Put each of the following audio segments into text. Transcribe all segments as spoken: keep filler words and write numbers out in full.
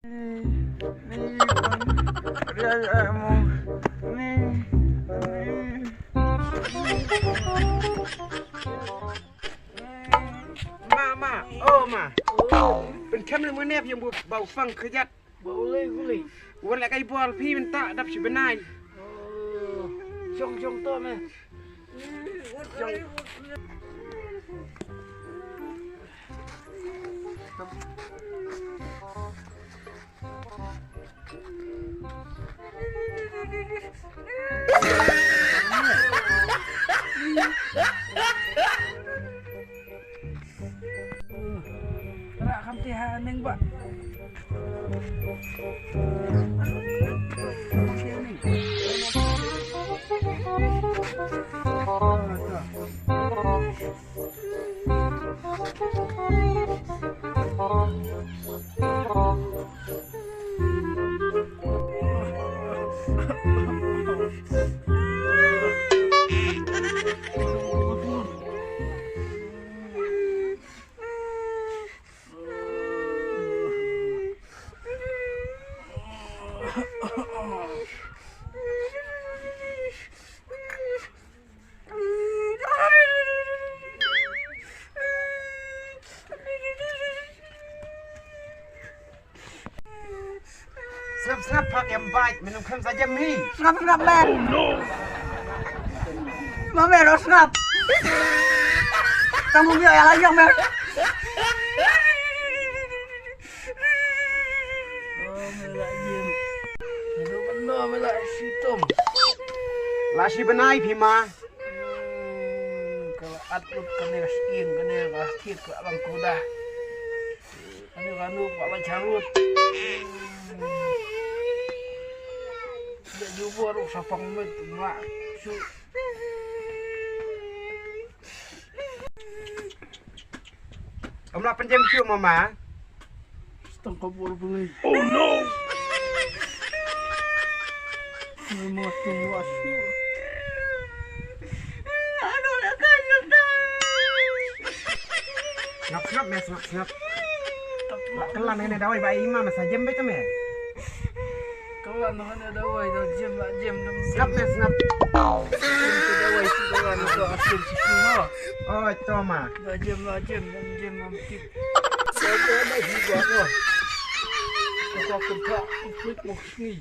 Ma, ma, oh ma. Pynkham lem mynne phi ïa u ba u pang khajat. Ba u lei, u lei. Wan leh kai bol phi mynta dap shi bnai. Oh. Jong, jong to me. Jong. Ra kham te ha ning ba. Sngap, sngap, phak ïa mbait, mynta kham sa jem hi. Sngap, sngap, men. Oh no. Ma, men, oh, sngap. Tang bym ïoh ïa la ïong, men. Oh, men la jem. Aduh, men la, men la shitom. La shi bnai phi ma. Hmm, ka la at lut kane ka shyieng kane ka thied ka la bang kuda. Kane ka nuk ka la charut. Hmm. Da jubor u sapang met ma shu. Ym lah pynjem shuh mama. Tang ka bor beli. Oh no. Mama tu wasu. Sngap sngap me sngap sngap. Lah kylla ne dawai ba i ma masa jem ba i me. Kawan, no, hana dawai, da jem, da jem, da jem. Sngap ne, sngap. Jem tu dawai, tu dawai, no, tu asin, tu sini, no. Oh, to ma. Da jem, da jem, da jem, da jem. Sa ka na hi ba, no. Sa ka kenta, ikut mo sini.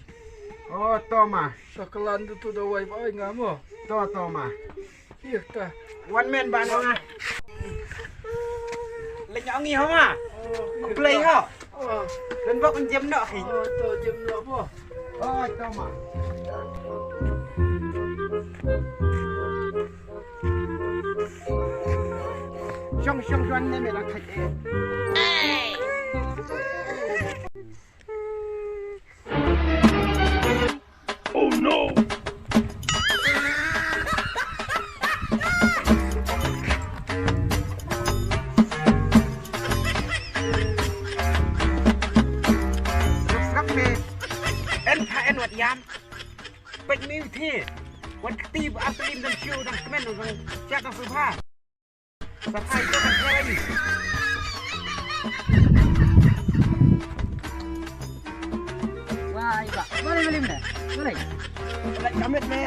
Oh, to ma. Sa kalan tu tu dawai ba, ai ngam, no. To, to ma. Ïa ka. Wan men ba nong ah. Leng ong ngi ho ma. Ku play ho. Leng bok jem noh hi. To jem noh mo. Oh, to ma. Shong shong juan ne me la khat eh. Oh no! Sngap sngap me. En pha en wat ïam. Peit me u the. Wat kti ba ar tylli dang shu dang kmen dang sha dang sngewbha. Sa phai to ka kren. Wah, iba. Mana malim dah? Mana? Kamet me.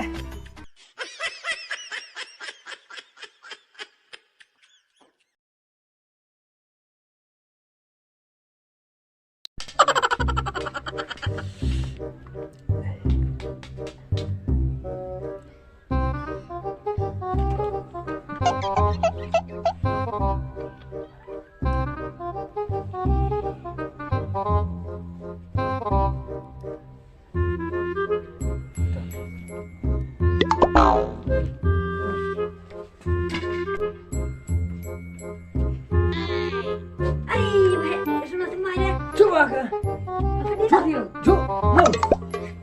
Ai, weh, sudah semua ya. Cuba ke? Apa dia? Cuk, cuk, no.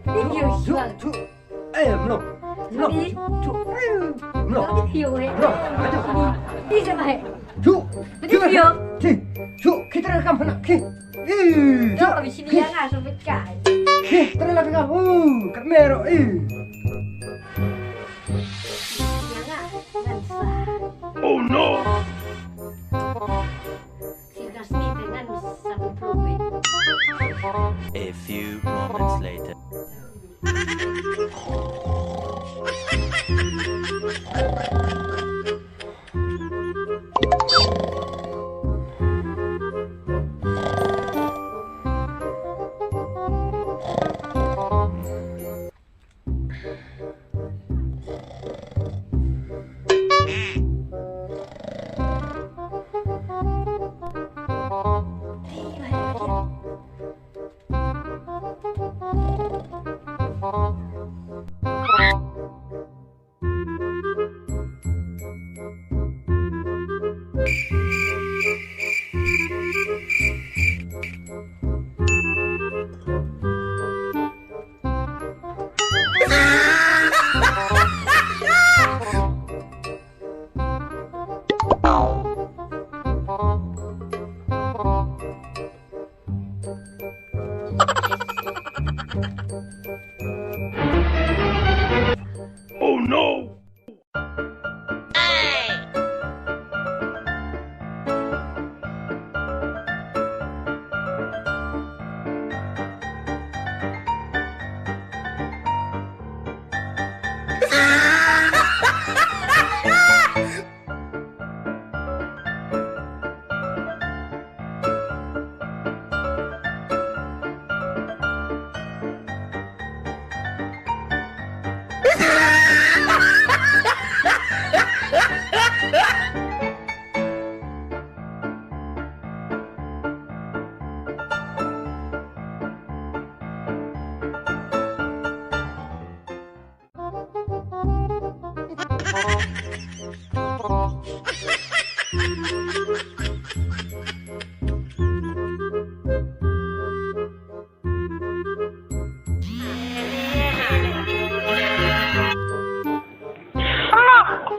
Dia cuk, cuba. Cuk. Eh, mlo. Mlo. Cuk, cuk. Eh, mlo. Apa dia, weh? Mlo. Aduh. Dia sama, eh. Cuk. Apa dia? Cuk. Cuk, kita rekam anak. Cuk. Eh, jom. Jom, sini ya, nggak sampai kai. Eh, terlalu tengah. Uh, kat merah. Eh. Sini ya, nggak. Ngan sa. Oh no. Sini kat sini dengan sampai peluk, eh. No!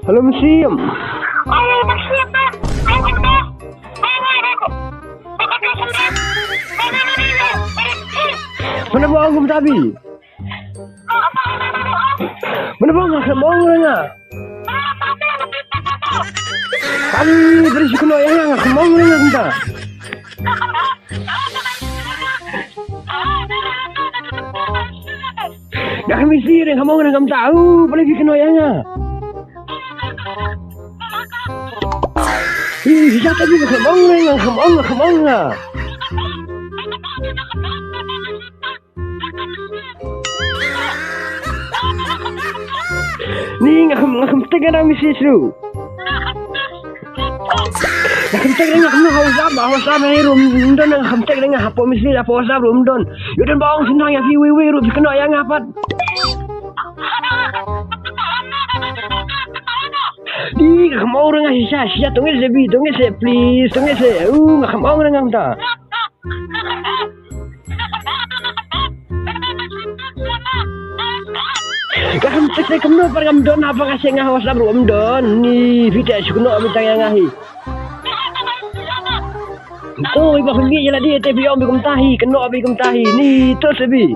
Hello, Mynsiem. Mano ba ong kumta, Bi? Mano ba ong, nga khlem ong re nga. Kali, beri shi kynnoh ïa nga, nga khlem ong re nga kumta. Nga khlem isih re, nga khlem ong re nga kumta. U, balei phi kynnoh ïa nga? Ih, shisha te Bi, nga khlem ong re nga, nga khlem ong, nga khlem ong nga. Ni nga khlem, nga khlem check ïa u message ruh. Nga khlem check ïa nga, khlem ha WhatsApp, ha WhatsApp hi ruh ym don, nga khlem check ïa nga hapoh message, hapoh WhatsApp ruh ym don. Ïoh don ba ong sngewbha ïa phi, wei wei ruh phi kynnoh ïa nga pat. Ni nga khlem ong re nga shisha, shisha, to ngeit seh Bi, to ngeit seh please, to ngeit seh. U, nga khlem ong re nga mynta. Nga khlem check te kumno pat ngam don, haba nga check nga ha WhatsApp ruh ym don. Ni phi te shu kynnoh beit tang ïa nga hi. Oi, ba phi mih ïa lade te phi ong beit kumta hi, kynnoh beit kumta hi. Ni to seh Bi.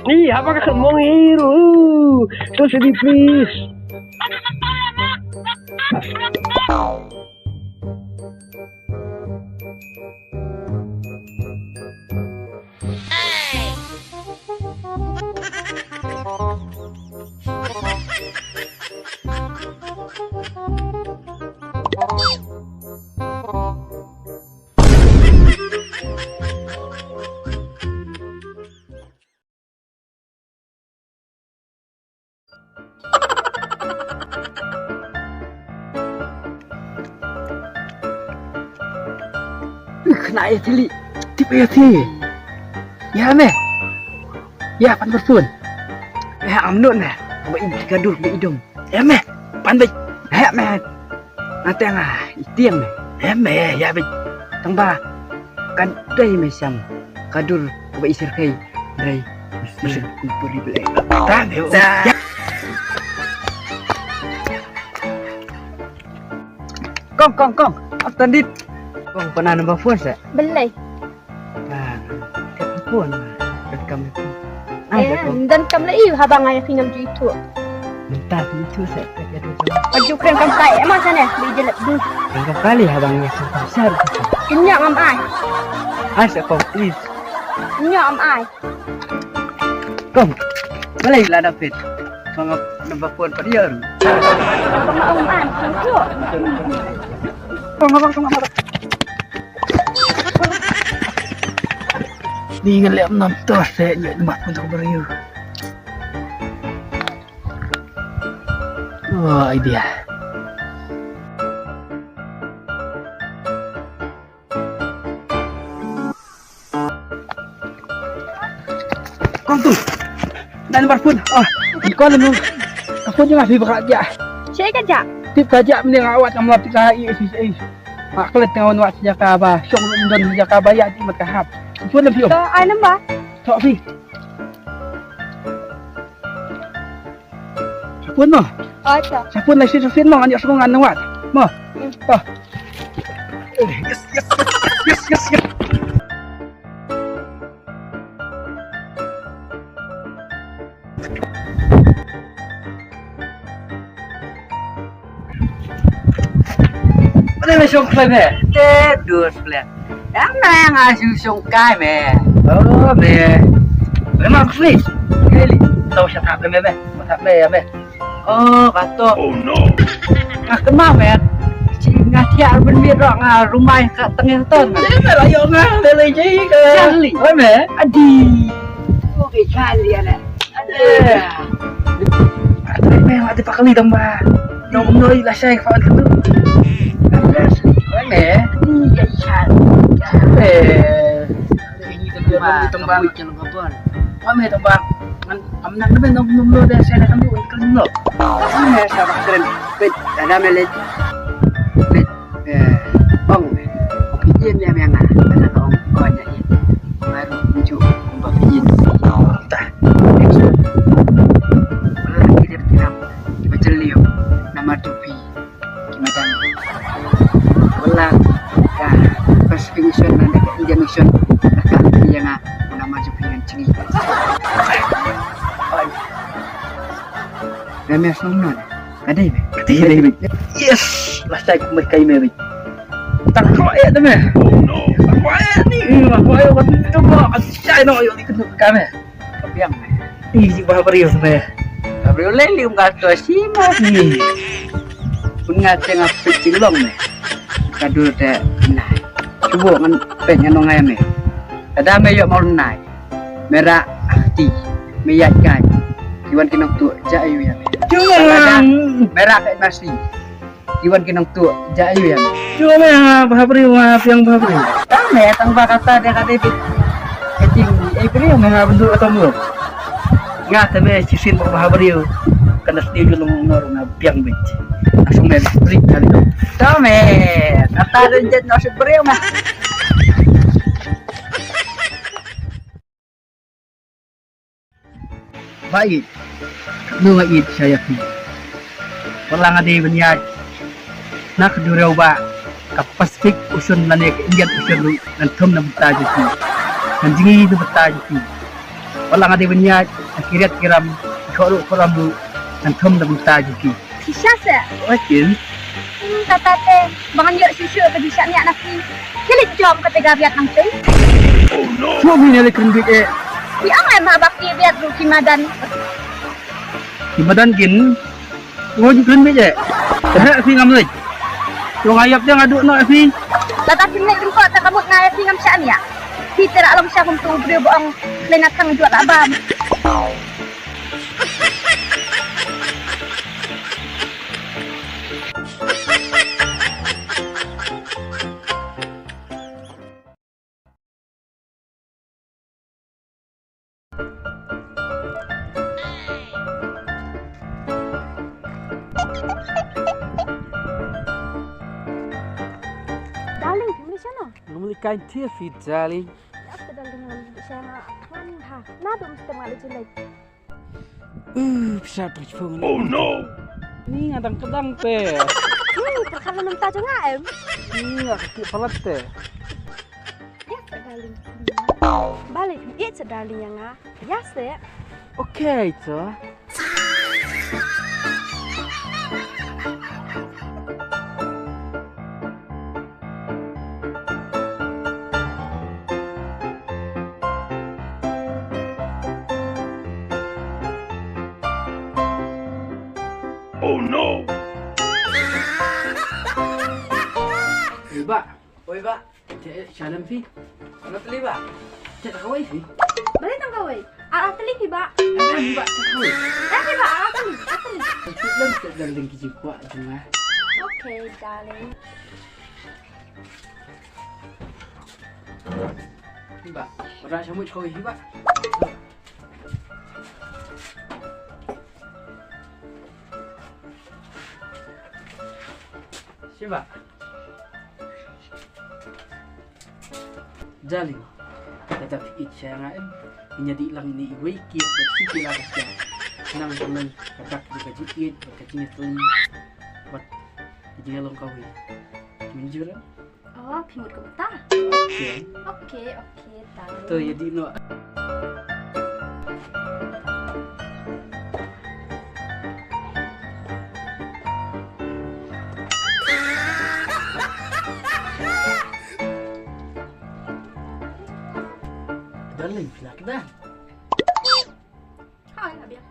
Ni haba nga khlem ong hi ruh. To seh Bi please. Khynnah ïa thili, tip ïa thili. Ïa me. Ïa pan bersun. Ïa am nun me. Ba i kadur ba i dum. Ïa me. Pan bej. Ïa me. Nga te nga itiang me. Em me ïa bit. Tang ba kan dei me siam ka dur ba i sir kai. Dei. Mesti kumpul i belai. Tang. Kong, kong, kong. Ap tandit. Kong, pynah number phone sa. Belai. Phone. Kat kam. Eh, dan kam la i haba nga ïa phi ngam ju ithuh. Mynta phi ithuh sa kat ïa tu. Ka ju kren kam kai emma sane bi jelep du. Kren kam kali haba nga ïa kam sa. Nya ngam ai. Ai sa kong please. Nya ngam ai. Kong. Balai la dapit. Kong ap number phone pat ïa. Kong ngam ai. Kong ngam ai. Ni nga leh nam tos te nyo mat pun tok beriu. Oh, idea. Kong tu. Dan bar pun. Ah, ni kong lu. Aku jangan sibuk aja. Saya kerja. Tip kerja mending awak yang melapik lah i si si. Ak klet tengah wan wak sejaka ba, syok rum don sejaka ba ïa ti mat ka hap. Phone lam phi. To ai number. To phi. Phone mo. Acha. Phone lai si phone mo, ngan ïa song ngan wat. Mo. Hmm. To. Yes, yes, yes. Yes, yes, yes. Mane me shong khlem he? Te dur khlem. Yang na yang a shu shong kai me. Oh me. Me ma kli. Kli. Tau sha thap me me. Ma thap me ya me. Oh kato. Oh no. Nga kena me. Ci nga thiah ben mi rok nga rumai ka tengah ton. Jadi me la yo nga le le ji ke. Charlie. Oh me. Adi. Oh ke Charlie ana. Ate me, ate pakali tamba. Nong noi la shai fa tu. Ate me. Iya, iya. Eh. Ini tamba, tamba. Ame tamba. Am nak nebe nong nong noi da shai kan tu kan lo. Ame sa bakren. Bet, ada melet. Bet. Eh, ong, ong phi ïa me, me nga, me nga ong, ong ïa ïa. Baru muncul, ong ba phi ïa. Ta. Wala ki dep kiram, ki ba jylliew, namar jong phi, ki madan. Wala ka Pacific Mission na ka Indian Mission, na ka phi ïa nga, namar jong phi ngan chngi. Oi. Me me song non. Ka dei me. Ka dei me. Yes. Last time me kai me. Tang ko eh me. Tang ko eh ni. Tang ko eh wat tu mo. Ka shai no yo ni ka me. Ka biang me. Ih, ji ba briew me. Ka briew le lium ka to si ma. Ih. Pun nga teng a pit long me. Ka dur te na. Cuba ngan pet ngan ngai me. Ada me yo mau nai. Mera ti me ïa kai. Kiwan ki nong tu ja ayu ya. Mera kai masi. Kiwan ki nong tu ja ayu ya. Cuma me ha bhabri wa piang bhabri. Tang me tang ba kata dia kata bit. Kecil eh bri me ha bentuk atau mu. Nga te me sisin ba bhabri. Kana sdi ju long nor nga piang bit. Asung me bri kali. Tang me kata dia jet no se bri me. Ba ïeit, katno nga ïeit sha ïa phi. Wat la nga dei ban ïaid na ka duriaw ba ka Pacific Ocean lane ka Indian Ocean ruh ngan thum na bynta jong phi. Ngan jngi na bynta jong phi. Wat la nga dei ban ïaid na ki riat ki ram, ki khawruh khawram ruh ngan thum na bynta jong phi. Shisha se. Oi kin. Hmm, kata te, ba ngan ïoh shisha ka jisha nya na phi. Kili jom kata ga biat nang phi. Shu mi ne le kren bik eh. Ki ang ai ma ba ki biat ru ki madan. Ki madan kin. Wo ji kren bik eh. He phi ngam lek. Lo ngayap dia ngadu no phi. Lata phi ne kin ko ta kamut ngai phi ngam sha nya. Phi tera long sha kum tu briew bong. Lena thang juat abam. Darling, phi mlei shano? Nga mlei kai thie phi, darling. Ap ka darling ngam shana ngan ha. Na dum stem ale jilai. Uh, pisa pris phone. Oh no. Ni nga dang kedang te. Ni perkara nang ta jong em. Ni nga kaki palat te. Ya se darling. Balik, ya se darling ya nga. Ya se. Okay, so. Oh no! Oi ba. Oi ba. Te shalem phi. Ano tli ba. Te ta kawai phi. Bale tang kawai. Ara tli phi ba. Ano ba ta kawai. Ano ba ara tli. Ara tli. Te lem te daling ki jingkwah jingah. Okay, darling. Hi ba, ora shamu choi hi ba. Shiba. Darling, kata phi ïeit sha nga em. Ïa dih lang ine iwei ki, bad shi ki la ka sha. Nang bulan, kata ka jingïeit, ka jingïeit. Bad ka jingïalong kawei. Mynjur em? Oh, phi mut kumta? Okay. Okay, okay, darling. To ïa dih noh. Dah kita. Hai, Abia.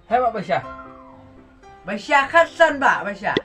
Hai, Mak Basha. Basha, khadsan, Bah, Basha.